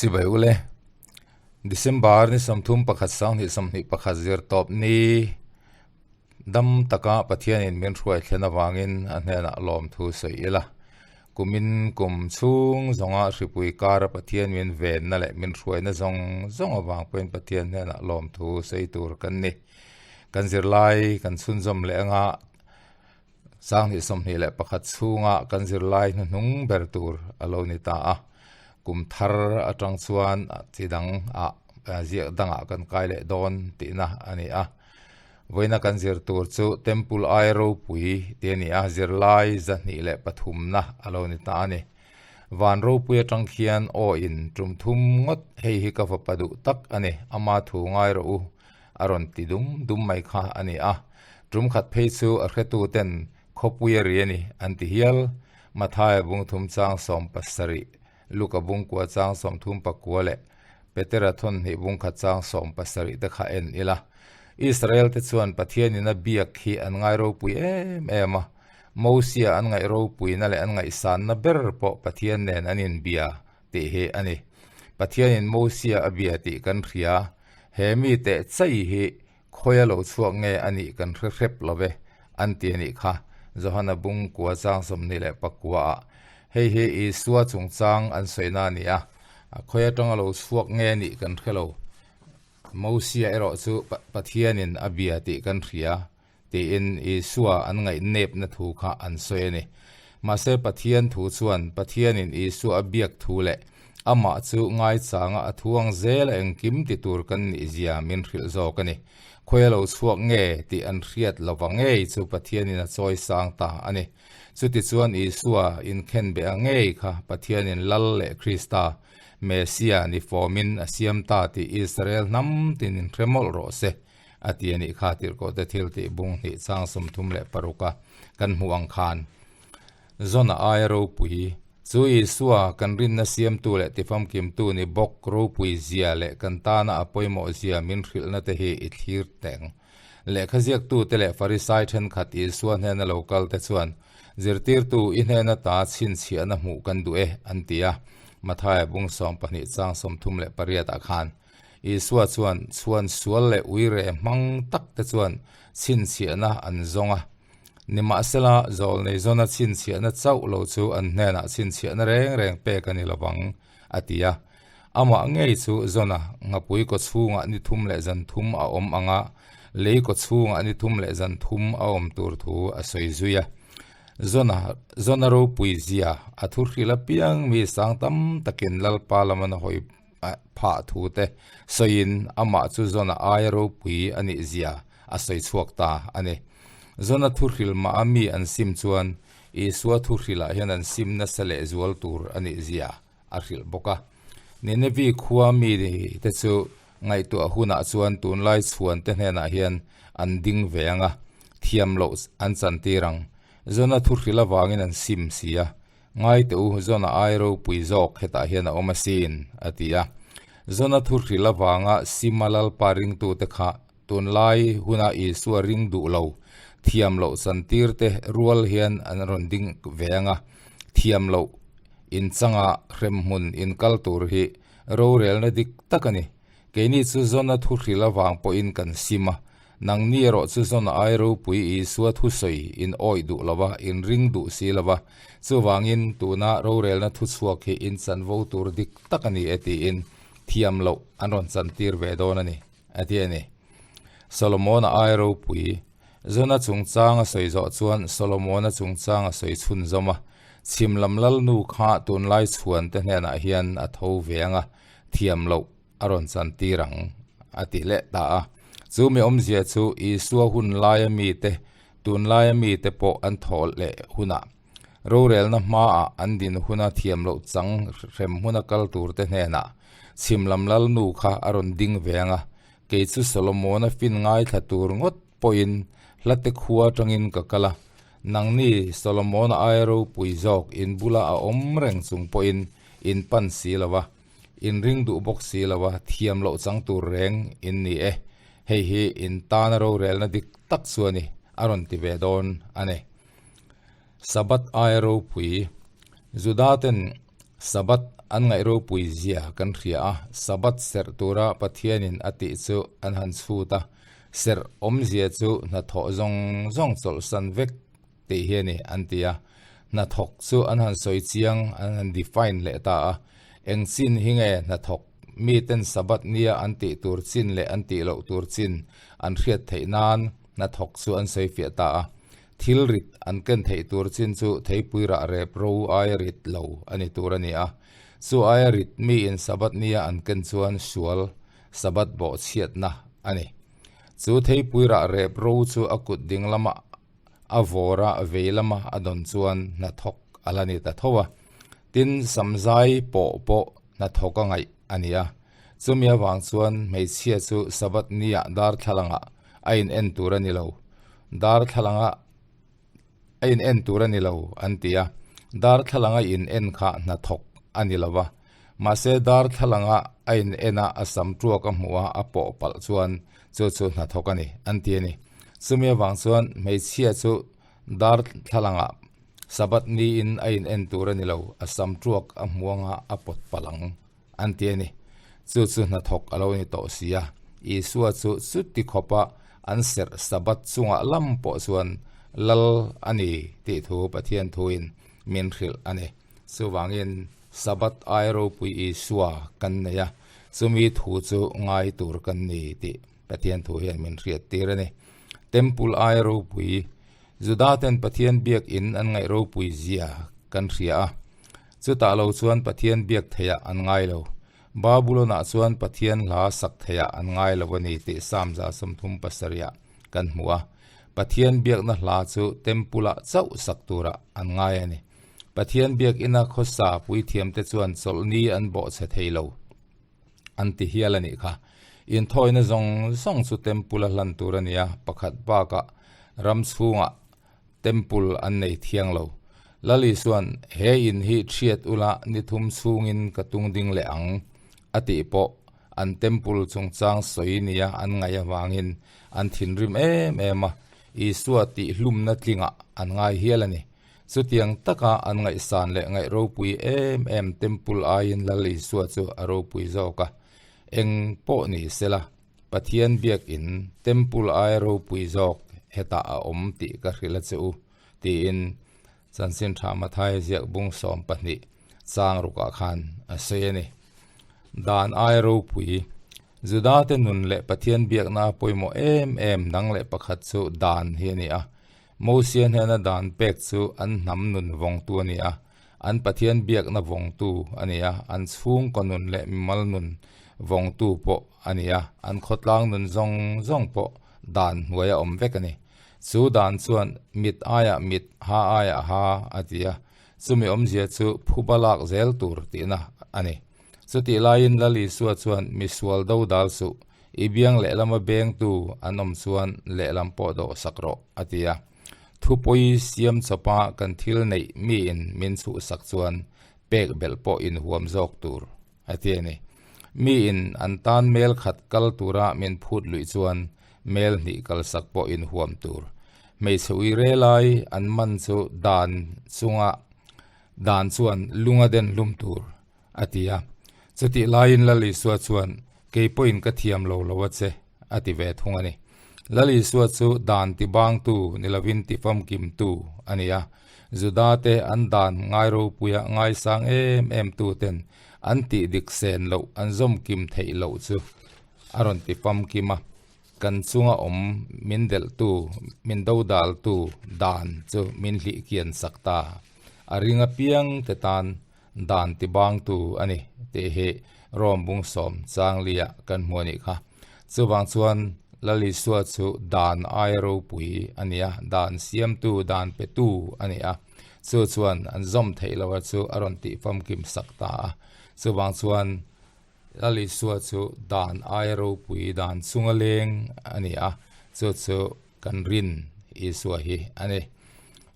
Chibai ule. December ni 31 21 zir tawp ni dam taka Pathianin min hruai thlen avangin a hnenah lawmthu sawi ila. Kumin kum chhung zawnga hripui kara Pathian min venna leh min hruaina zawng zawng avang pawhin Pathian hnenah lawmthu sawi tur kan ni. Kan zirlai kan chhunzawm leh anga 2021 chhunga kan zirlai hnuhnung ber tur a lo ni ta a. Kum thar atang chuan chi dang ah ziak dangah kan kai leh dawn tihna a ni a. Vawiina kan zir tur chu Temple ai ropui tih a ni a, zirlai 203na a lo ni ta a ni. Van ropui atang khian aw in tum thum ngawt hei hi ka fapa duh tak a ni, ama thu ngai rawh u a rawn ti dum dum mai kha a ni a. Tum khat phei chu a hretu ten khawpui a ri a ni an ti hial. Mathaia bung thum chang 17, Luka bung kua chang 39 leh Petera thawn hnih bung khat chang 70 te kha en ila. Israel te chuan Pathianin a biak hi an ngai ropui em em a. Mosia an ngaih ropuina leh an ngaihsanna ber pawh Pathian nen an inbia tih hi a ni. Pathianin Mosia a bia tih kan hria. He mi teh chai hi khawia lo chhuak nge a nih kan hre hrep lo ve, an ti a nih kha. Johana bung kua chang 29 ah hei hi Isua chungchang an sawina a ni a, khawi atanga lo chhuak nge a nih kan hre lo. Mosia erawh chu Pathianin a bia tih kan hria tiin Isua an ngaihnepna thu kha an sawi a ni. Mahse Pathian thu chuan Pathianin Isua a biak thu leh amah chu ngaichanga a thu ang zel a engkim ti tur kan nih zia min hrilh zawk a ni. Khawi a lo chhuak nge tih an hriat lova ngei chu Pathianin a chawi sang ta a ni. Chutichuan Isua inkhenbeh a ngei kha Pathianin Lal leh Krista, Messia ni fawmin a siam ta tih Israel hnam tinin hre mawlh rawh se, a ti a nih kha tirhkohte thil tih bung hnih chang 36 a kan hmuh ang khan. Zona aia ropui, chu Isua kan rinna siamtu leh tifamkimtu ni bawk ropui zia leh kan tana a pawimawh zia min hrilhna te hi i thlir teng. Lehkha ziaktute leh Farisai thenkhat Isua hnena lo kal te chuan, Zirtirtu, i hnena ta chhinchhiahna hmuh kan duh e, an ti a. Mathaia bung 12 chang 38 ah khan Isua chuan chhuan sual leh uire hmang tak te chuan chhinchhiahna an zawng a. Nimahsela, zawlnei zawna chhinchhiahna chauh lo chu an hnenah chhinchhiahna reng reng pek a ni lovang, a ti a. Amah ngei chu zawna ngapui kaw chhungah ni thum leh zan thum a awm ang a, lei kaw chhungah ni thum leh zan thum a awm tur thu a sawi zui a. Zawna zawna ropui zia a thu hrilh apiang mi sang tam takin Lalpa lama na hawi phah thu te sawiin amah chu Zona aia ropui a nih zia a sawi chhuak ta a ni. Zona thu hrilh mah a mi an sim chuan Isua thu hrilhah hian an sim nasa leh zual tur a nih zia a hrilh bawk a. Ninevi khua mi te chu ngaihtuah hunah chuan tunlai chhuan te hnenah hian an ding ve ang a, thiam loh an chantir ang. Zona thu hrilh avangin an sim si a, Ngai teh u, Zona ai ropui zawk hetah hian a awm asin, a ti a. Zona thu hrilh avanga Sima Lalpa ringtute kha tunlai huna Isua ring duh lo, thiam loh chantir te rual hian an rawn ding ve ang a, thiam loh inchanga hremhmun inkal tur hi rorelna dik tak a ni. Keini chu Zona thu hrilh avang pawhin kan sim a, nangni erawh chu Zona ai ropui Isua thusawi in awih duh lo va, in ring duh si lo va, chuvangin tuna rorelna thuchhuak hi in chanvo tur dik tak a ni e tiin thiam loh an rawn chantir ve dawn a ni, a ti a ni. Solomona ai ropui Zona chungchang a sawi zawh chuan Solomona chungchang a sawi chhunzawm a, chhim lam lalnu kha tunlai chhuan te hnenah hian a tho ve ang a, thiam loh a rawn chantir ang, a ti leh ta a. Chu mi awmzia chu Isua hun laia mite, tun laia mite pawh an thawh leh hunah, rorelna hmaah an din huna thiam loh chang hrem huna kal turte hnenah chhim lam lalnu kha a rawn ding ve ang a, kei chu Solomona fin ngaithla tur ngawt pawhin hlate khua atangin ka kal a, nangni Solomona aia ropui zawk in bula a awm reng chung pawhin in pan si lo va. In ring duh bawk si lo a, thiam loh chang tur reng in ni e. Hei hi in tana rorelna dik tak chu a ni, a rawn ti ve dawn a ni. Sabbath aia ropui, Juda ten Sabbath an ngaih ropui zia kan hria a, Sabbath serh tura Pathianin a tih chu an han chhut a, serh awmzia chu hnathawh zawng zawng chawlhsan vek tih hi a ni an ti a. Hnathawk chu an han sawi chiang, an han define leh ta a, eng chin hi nge hnathawk miten Sabbath nia an tih tur chin leh an tih loh tur chin an hriat theih nan hnathawk chu an sawi fiah ta a. Thil rit an ken theih tur chin chu theipui rah rep ro aia rit lo a ni tur a ni a. Chu aia rit miin Sabbath nia an ken chuan sual Sabbath bawhchhiatna a ni. Chu theipui rah rep ro chu a kut ding lama a vawr a vei lama a dawn chuan hnathawk a la ni ta tho a. Tin, samzai pawh pawh hnathawk a ngaih a ni a. Chumi avang chuan hmeichhia chu Sabbath niah darthlalangah a in en tur a ni lo. Darthlalangah a in en tur a ni lo an ti a. Darthlalanga in en kha hnathawk a ni lo va. Mahse darthlalanga a in en a, a sam tuak a hmuh a, a pawh palh chuan chu chu hnathawk a ni an ti a ni. Chumi avang chuan hmeichhia chu darthlalangah Sabbath niin a in en tur a ni lo, a sam tuak a hmuh anga a pawt palh ang an ti a ni. Chu chu hnathawk a lo ni tawh si a. Isua chu chuti khawpa an serh Sabbath chungah lam pawh chuan lal a ni tih thu Pathian thuin min hrilh a ni. Chuvangin Sabbath ai ropui Isua kan nei a, chumi thu chu ngai tur kan ni tih Pathian thu hian min hriat tir a ni. Temple ai ropui Judaten Pathian biak in an ngaih ropui zia kan hria a, chutah lo chuan Pathian biak theihah an ngai lo. Babulonah chuan Pathian hla sak theihah an ngai lo a ni tih Psalm 37 ah kan hmu a. Pathian biakna hla chu Temple-ah chauh sak turah an ngai a ni. Pathian biakina khawsa puithiamte chuan chawlhni an bawhchhe thei lo an ti hial a nih kha. Inthawina zawng zawng chu Temple-a hlan tur a ni a, pakhat bakah ram chhungah Temple an nei thiang lo. Lali chuan, He in hi thiat ula ni thum chhungin ka tung ding leh ang, a tih pawh an Temple chungchang sawi nia an ngaih avangin an thinrim em em a, Isua tihhlumna tlingah an ngai hial a ni. Chutiang taka an ngaihsan leh ngaih ropui em em Temple aiin Lal Isua chu a ropui zawk a. Eng pawh ni sela, Pathian biakin Temple aia ropui zawk hetah a awm tih ka hrilh a che u, tiin Chanchin Tha Mathaia ziak bung 12 chang rukah khan a sawi a ni. Dan aia ropui, Judate nun leh Pathian biakna a pawimawh em em dang leh pakhat chu dan hi a ni a. Mosia hnena dan pek chu an hnam nun vawngtu a ni a, an Pathian biakna vawngtu a ni a, an chhungkaw nun leh mimal nun vawngtu pawh a ni a, an khawtlang nun zawng zawng pawh dan hnuaia awm vek a ni. Chu dan chuan mit aiah mit, ha aiah ha a ti a, chumi awmzia chu phuba lak zel tur tihna a ni. Chutih laiin Lal Isua chuan misual do dal suh, I biang lehlama bengtu an awm chuan lehlam pawh dawh sak rawh, a ti a. Thupawi siam chawpa kan thil neih miin min chhuhsak chuan pek belh pawh inhuam zawk tur, a ti a ni. Miin an tan mel khat kal tura min phut luih chuan mel hnih kalsak pawh inhuam tur. Hmeichhe ui re lai an man chu dan chunga dan chuan lunga den hlum tur, a ti a. Chutih laiin Lal Isua chuan, Kei pawhin ka thiam lo lo a che, a ti ve thung a ni. Lal Isua chu dan tibangtu ni lovin tifamkimtu a ni a. Judate an dan ngai ropuia ngaisang em em tuten an tih dik sen loh an zawmkim theih loh chu a rawn tifamkim a. Kan chunga awm min delhtu, min dodaltu dan chu min hlihkian sak ta. A ring apiang te tan Dan ti bangtu a ni tih hi Rom bung sawm changlia kan hmu a nih kha. Chuvang chuan Lal Isua chu dan aia ropui a ni a, dan siamtu, dan petu a ni a. Chu chuan an zawm theih loha chu a rawn tih famkim sak ta a. Chuvang chuan Lal Isua chu dan aia ropui, dan chunga leng a ni a, chu chu kan rin Isua hi a ni.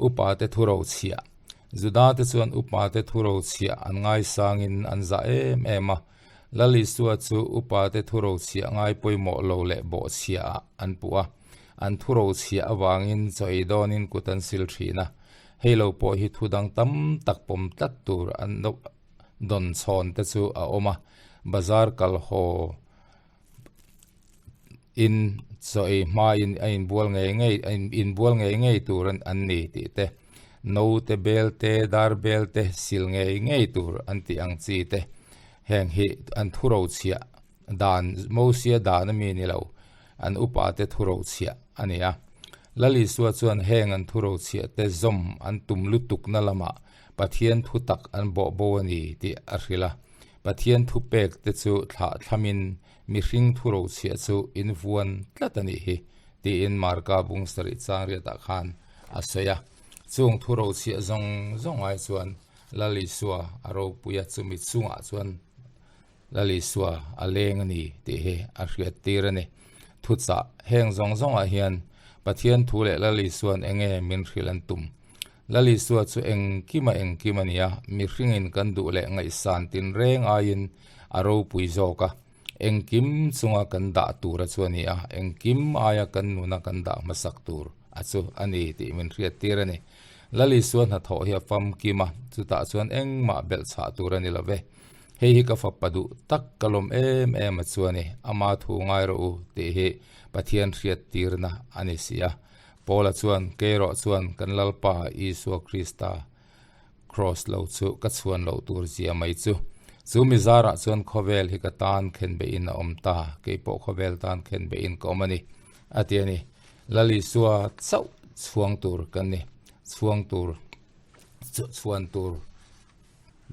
Upate thu rochhiah. Judate chuan upate thu rochhiah an ngaisangin an zah em em a. Lal Isua chu upate thu rochhiah ngai pawimawh lo leh bawhchhiahah an puh a. An thu rochhiah avangin chaw ei dawnin kut an sil thin a. Hei lo pawh hi thu dang tam tak pawm tlat tur an. dawn chhawn te chu a awm a, bazar kal haw in chaw ei hma in a inbual ngei ngei a inbual ngei ngei tur an ni tih te, naute bel te, dar bel te sil ngei ngei tur an tih ang chi te, heng hi an thuro chhiah dan Mosia dan ami ni lo, an upa te thuro chhiah a ni a. Lal Isua chuan heng an thuro chhiah te zawm an tum lutukna lamah Pathian thu tak an bawh bo a ni tih a hrilh a. Pathian thu pek te chu thlah thlamin mihring thuro chhiah chu in vuan tlat a nih hi tiin Marka bung sarih chang riatah khan a sawi a. Chung thuro chhiah zawng zawng ai chuan Lal Isua a ropui a, chumi chungah chuan Lal Isua a leng a ni tih hi a hriat tir a ni. Thuchah heng zawng zawngah hian Pathian thu leh Lal Isua'n enge min hrilh an tum? Lal Isua chu engkim a engkim a ni a, mihringin kan duh leh ngaihsan tinreng aiin a ropui zawk a. Engkim chunga kan dah tur a chu a ni a, engkim aia kan nuna kan dah hmasak tur a chu a ni tih min hriat tir a ni. Lal Isua hnathawh hi a famkim a, chutah chuan engmah belhchhah tur a ni lo ve. Hei hi ka fapa duh tak ka lawm em em a chu a ni, ama thu ngai rawh u tih hi Pathian hriat tirna a ni si a. Paula chuan, Keirawh chuan kan Lalpa Isua Krista Kraws lo chu ka chhuan loh tur zia mai chu. Chu mi zarah chuan khawvel hi ka tan khenbeihin a awm ta, kei pawh khawvel tan khenbeihin ka awm a ni, a ti a ni. Lal Isua chauh chhuang tur kan ni, chhuang tur, chhuan tur.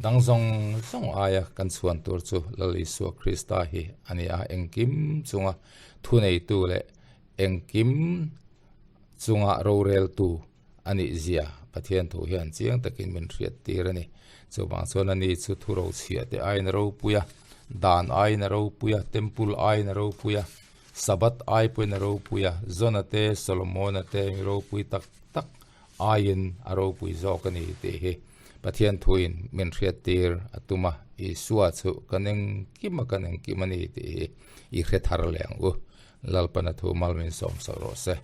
Dang zawng zawng aia kan chhuan tur chu Lal Isua Krista hi a ni a, engkim chunga thuneitu leh engkim chunga roreltu a nih zia Pathian thu hian chiang takin min hriat tir a ni. Chuvang chuan ani chu thu rochhiah te aiin a ropui a, dan aiin a ropui a, temple aiin a ropui a, Sabbath ai pawhin a ropui a, Jona te, Solomona te mi ropui tak tak aiin a ropui zawk a ni tih hi Pathian thuin min hriattir a tum a, Isua chu kan engkim a kan engkim a ni tih hi i hre thar leh ang u. Lalpana thu mal min sawm sak rawh se.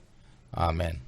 Amen.